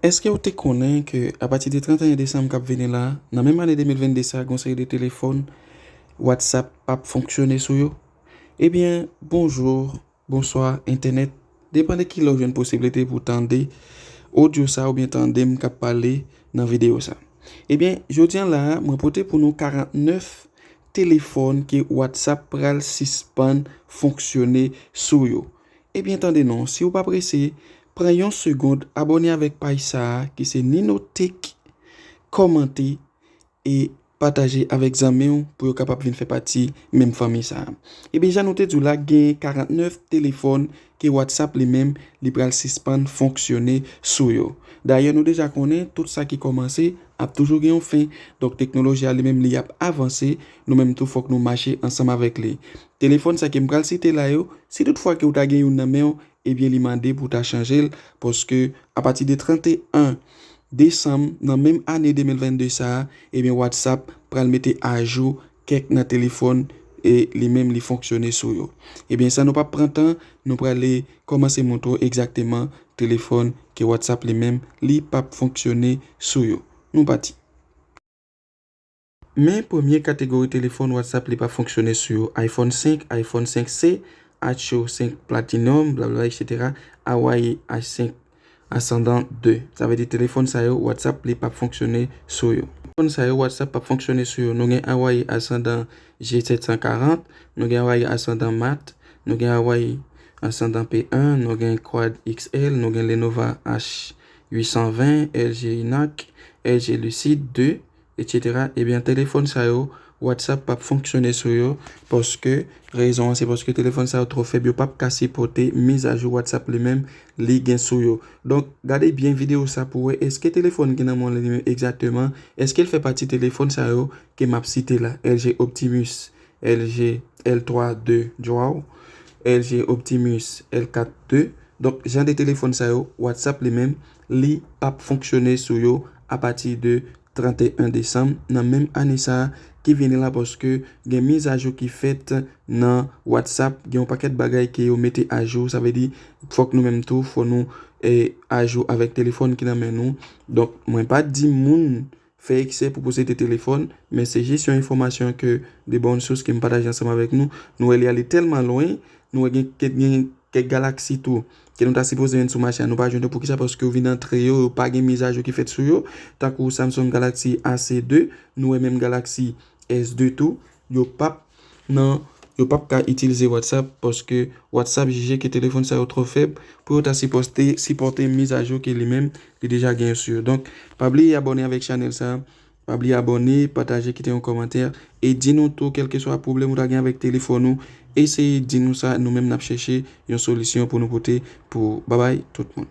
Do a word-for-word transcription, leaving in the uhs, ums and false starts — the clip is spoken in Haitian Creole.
Èske w te konnen ke apati de trannteyen desanm k ap vini la, nan menm ane de mil vennde sa, gen yon seri de telefòn WhatsApp p ap fonksyone sou yo? Ebyen, bonjou, bonswa, entènèt. Depann de kilè w jwenn posiblite pou w tande odyo sa oubyen tande m k ap pale nan videyo sa. Ebyen, jodi a la a, mwen pote pou nou karantnèf telefòn ke WhatsApp pral sispann fonksyone sou yo. Ebyen, tande non, si w pa prese, pran yon segonn, abòne avèk paj sa a, ki se Nino Tech, kòmante e pataje avèk zanmi w pou yo kapab vin fè pati menm fanmi sa a. Ebyen, jan nou te di w la, gen karantnèf telefòn ke WhatsApp li menm, li pral sispann fonksyone sou yo. Dayè, nou deja konnen, tout sa ki kòmanse ap toujou gen yon fen. Donk, teknoloji a li menm, li ap avanse, nou menm tou fòk nou mache ansanm avèk li. Telefòn sa ke m pral site la yo, si tout fwa ke w ta gen youn nan men w, ebyen, li mande pou w ta chanje l, paske apati de trannteyen desanm nan menm ane de mil vennde sa a, ebyen, WhatsApp pral mete ajou kèk nan telefòn e li menm li fonksyone sou yo. Ebyen, san nou p ap pran tan, nou prale kòmanse montre w egzakteman telefòn ke WhatsApp li menm li p ap fonksyone sou yo. Nou pati. Men premye kategori telefòn WhatsApp li p ap fonksyone sou yo: iPhone senk, iPhone senk C, Acho senk Platinum, blablabla, etsetera, Huawei H senk Ascendant de. Sa vle di telefòn sa yo, WhatsApp li p ap fonksyone sou yo. Telefòn sa yo, WhatsApp p ap fonksyone sou yo. Nou gen Huawei Ascendant G sèt san karant, nou gen Huawei Ascendant Mat, nou gen Huawei Ascendant P en, nou gen Quad X L, nou gen Lenovo H uit san ven, L G Inak, L G Lucide de, etsetera. Ebyen, telefòn sa yo, WhatsApp p ap fonksyone sou yo, paske rezon an se paske telefòn sa yo twò fèb, yo p ap ka sipòte mizajou WhatsApp li menm li gen sou yo. Donk, gade byen videyo sa pou wè èske telefòn ki nan men w li menm egzakteman, èske l fè pati telefòn sa yo ke m ap site la, L G Optimus, L G L twa de Joao, L G Optimus L kat de. Donk, jan de telefòn sa yo, WhatsApp li menm, li p ap fonksyone sou yo apati de trannteyen desanm nan menm ane sa a ki vini la, paske gen mizajou ki fèt nan WhatsApp, gen yon pakèt bagay ke yo mete ajou, sa vle di fòk nou menm tou, fò nou, eh, ajou avèk telefòn ki nan men nou. Donk, mwen pa di moun fè eksè pou posede telefòn, men se jis yon enfòmasyon ke de bòn sous ke m pataje ansanm avèk nou. Nou wè li ale tèlman lwen, nou wè gen, gen kèk Galaxy tou ke nou ta sipoze jwenn sou mache a, nou pa jwenn yo. Poukisa? Paske yo vin antre yo, yo pa gen mizajou ki fèt sou yo. Tankou Samsung Galaxy A C de, nou wè menm Galaxy S de tou, yo p ap nan, yo p ap ka itilize WhatsApp paske WhatsApp jije ke telefòn sa yo twò fèb pou yo ta sipòte, sipòte mizajou ke li menm li deja gen sou yo. Donk, pa bliye abòne avèk chanèl sa a. Pa bliye abòne, pataje, kite yon kòmantè e di nou tou kèlkeswa pwoblèm ou ta gen avèk telefòn ou. Eseye di nou sa, nou menm n ap chèche yon solisyon pou nou pote pou ou. Babay tout moun.